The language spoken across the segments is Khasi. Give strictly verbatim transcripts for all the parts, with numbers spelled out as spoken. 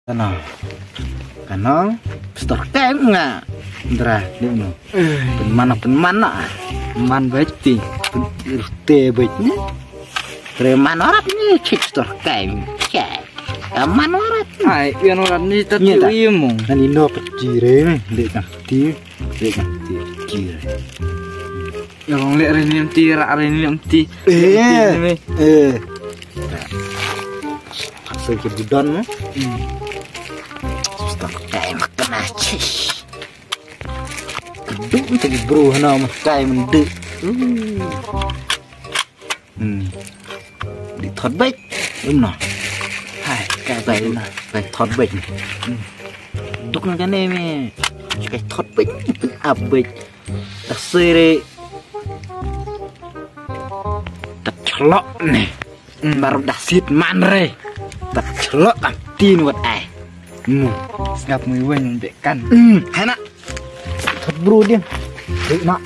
Kana. Kana. Pistol kem nga. Dra, ni no. Pynman, pynman na. Man bait ti. Te bait ni. Preman orat ni, chik pistol kem. Chik. Kaman orat. Ai, yan orat ni tati. Ni ta. Imo. Nani no peti re, de kan ti. De kan ti. Ti re. Ya, bang lek re ni mti, rak re ni mti. Eh. Mti ni. Eh. Sa ki budan, eh. Hmm. Stop time kena chis. Keduk tu bro, hana makai mendek. Hmm. Hmm. Di thot bait. Im na. Hai, kai bai na. Bai thot bait. Hmm. Duk na kane me. Kai thot bait. Ap bait. Da sere. Da chlok ne. Hmm. Baru da sit man re. Da chlok am tin wat ai. Hmm. Sngap mui wen de kan. Hmm. Hai na. Thot bru din. Hei na.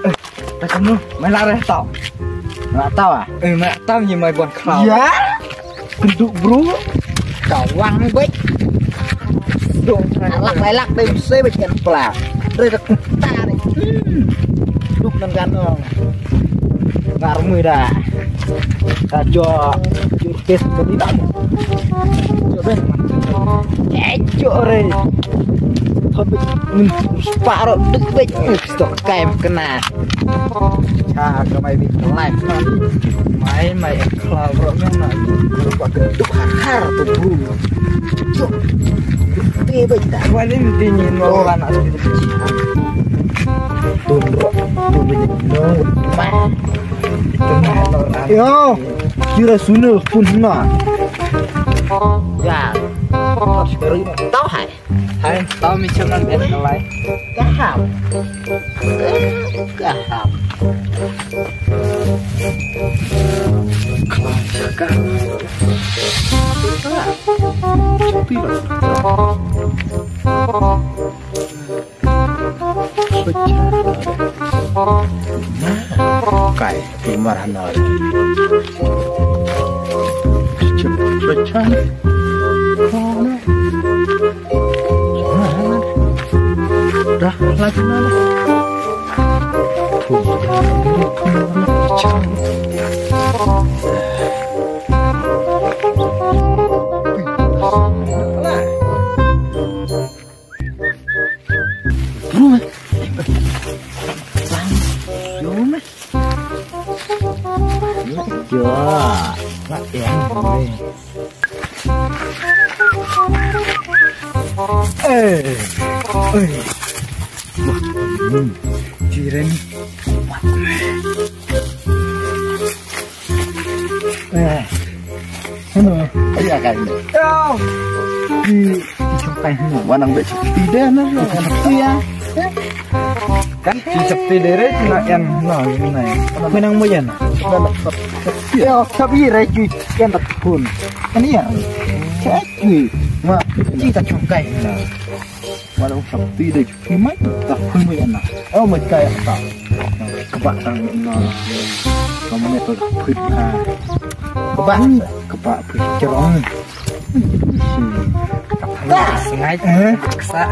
Eh, ta kamu, mai la re tau. Mai la tau ah? Eh, mai la tau ni mai bon kau. Ya. Kenduk bru. Kawang baik. Dong, lak lai lak dai mesti baik kan pla. Re da kuta ni. Hmm. Duk nan ganong. Ngar mui da. Ka jo jurkes beli dah. Jo ben. Eh, jo re. Hot bet. Hmm, separo dek bet. Eh, stok kai kena. Cha ka mai bet live na. Mai mai ekla bro na. Rupa bentuk hakar tu bro. Jo. Te bet tak. Wali mesti ni no anak. Tun bro. Tun bro. Mai. Yo, kira sunul pun na. Ya. Tau hai. Hai, tau mi channel ben lai. Kaham. Kaham. Kaham. Kaham. Kai, tu marah nol. Pecah. Dah, lagi mana? Bro, eh. Bang. Yo, meh. Yo. Mak yang, eh. Eh. Eh. Wah. Hmm. Jiran. Eh. Hello. Iya kan. Yo. Di sampai hello. Wanang bek sepi deh nah. Sepi ya. Kan di sepi deh re, cuma yang no ini. Menang moyan. Yo, tapi re cuy yang tekun. Kan iya. Cek cuy. Ma, kita cukai. Wala u shakti de ki mai ta pun mai na. Oh mai kai ta. Ka ba tang na. Ka mai ta pun na. Ka ba ka ba pun cerong. Ka ba sengai. Eh? Sa.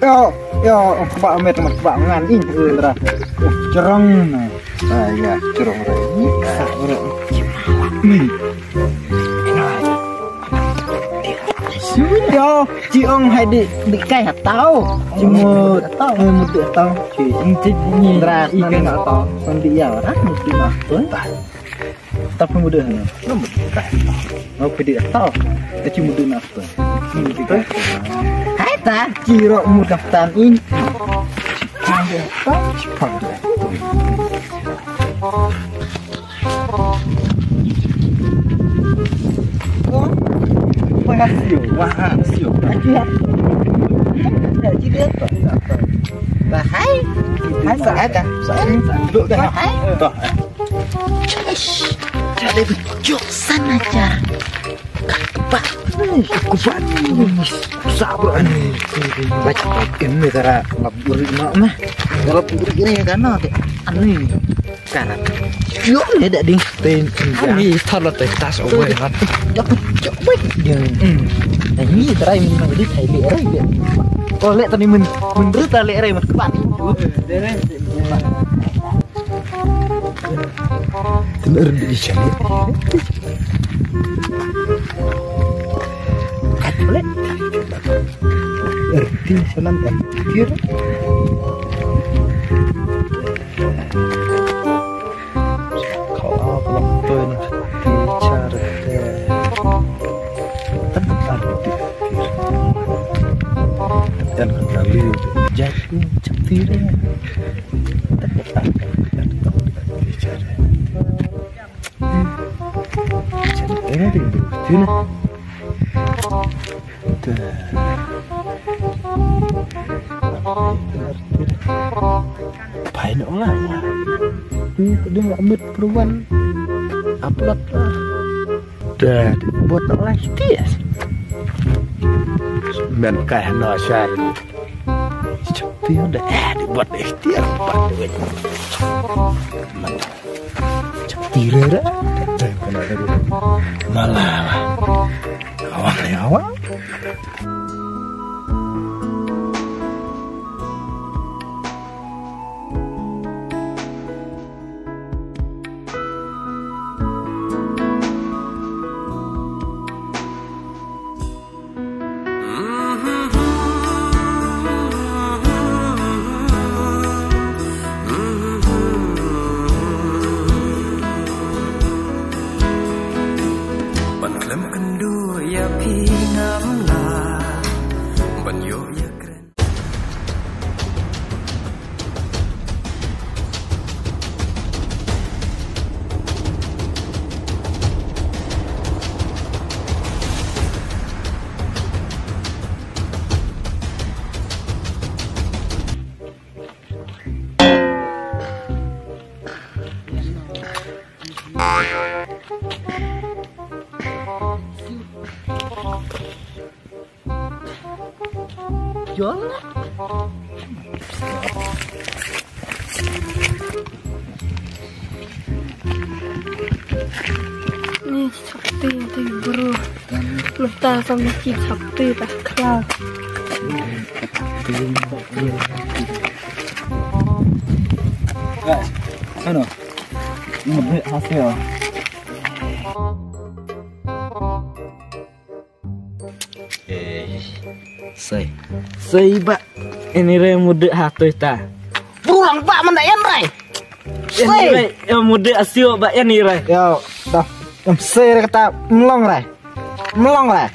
Yo, yo, ka ba met ka ba ngan in ra. Cerong na. Ah ya, cerong ra. Sa ra. Ni. Yo, ci ong hai di di kai ha tau. Ci mut tau, hai mut di tau. Ci ong ci ni ra i kai ha tau. Kon di ya ra mut di ma. Tau. Ta pun mut di ha. No mut di kai. No pun di tau. Ci mut di na tau. Hai ta, ci ro mut da tan in. Ci pang di tau, ci pang di tau. Wah, sio. Wah, sio. Aji apa? Aji dia apa? Bahai. Hai, sa ada. Sa ada. Duduk dah. Bahai. Dah. Eish, jadi bejok sana aja. Kebak. Kebak. Sabar ni. Baca ini cara ngabur mak mah. Kalau puri ini kan ada. Anu. Karat. Yo, ne da ding. Ten, ani thar la te tas o wai hat. Ya put chok wai. Ding. Hmm. Ani trai min ma di thai le rai de. Ko le tani min, min ru ta le rai mat kwan. Ten er di chale. Kat le. Er di sanan kan. Kir. Kau apa tu nak teacher deh. Tempat arti. Dan kembali jatuh cetir. Tempat arti. Teacher deh. Cetir deh, betul. Pai noh nga. Ni ka ding amit pruan. Upload lah. Dah, buat noh nga ikhtiar. Men kai noh share. Ikhtiar dah, eh, buat ikhtiar. Buat duit. Mantap. Tira. Malah. Awang ni awang. Ban khlem kynduh ïa phi ngam lah ban ïoh ïa kren. Jol. Ni chapti ti bro. Mynta sam ni ki chapti ta kla. Guys, ano? Mut hasil. Eh, sei. Sei ba. Ini re mude hatoi ta. Berulang ba manda en rai. Ini re, ya mude asio ba ini re. Yo, dah. Em sei re kata melong re. Melong re.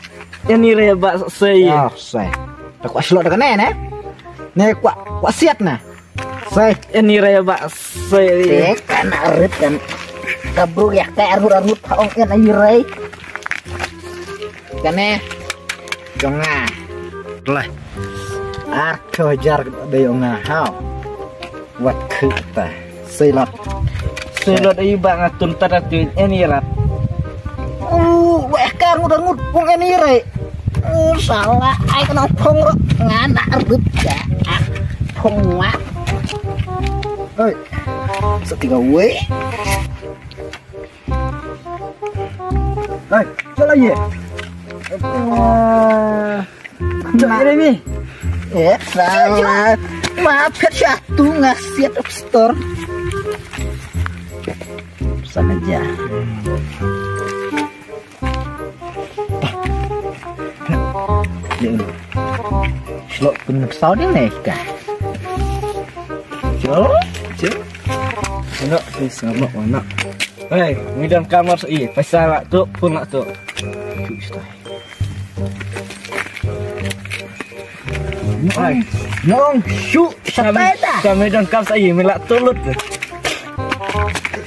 Ini re ba sei. Yo, sei. Tak kuat selok dengan ne. Ne kuat, kuat siat ne. Sai. Ini re ba sai. Eh, kan arit kan. Kabru ya ka arut arut ong ini re. Kane. Jonga. Lah. Ar ko jar de jonga. Hau. Wat khuta. Sai lot. Sai lot ai ba ngatun tara tu ini rat. Uh, weh ka ngut ngut pung ini re. Uh, salah ai kena pung ro ngana rut ya. Pung wa. Oi. Setinggal weh. Hai, jalan ye. Wah. Cok ini ni. Eh, salah. Maaf ya, satu ngasiat store. Sana aja. Shlok pun saw ding ne ka. Cok, cok. Anak, eh, sama anak. Hei, ngi don kamar sa i, paisa lah tu, pun lah tu. Hai. Nong, shu, sampai dah. Kami don kam sa i, mila tulut.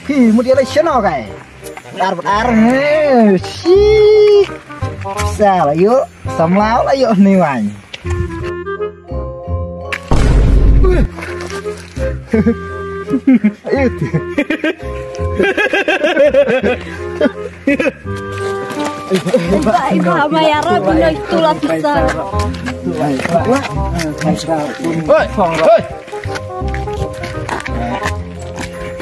Hi, mut ïa la shano kai. Ar ar he. Shi. Sa la yu, samla la yu ni wan. Ayo tu. Iba, iba, mayara bino itu lapisan. Oi, oi.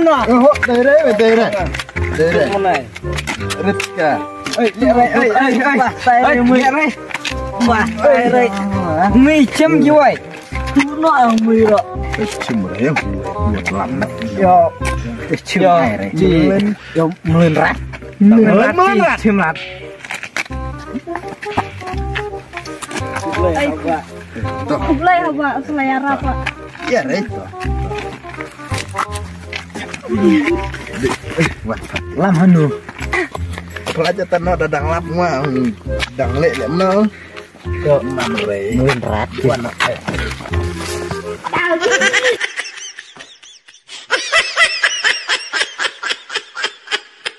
no. Oh, dai re, dai re. Dai re. Rit ka. Ai, ai, ai, ai, ai. Wah, ai, ai. Wah, ai, ai. Mi chem jiwai. Tu no ang mi ro. Chem re. Yo. Chem ai re. Yo, mlin rat. Mlin rat. Mlin rat. Chem rat. Ai. Khublei haba, khublei haba. Ya re. Lam hanu. Pelajar tanah dadang lap ma. Dang lek lek no. Yo, nam re. Mlin rat. Wan.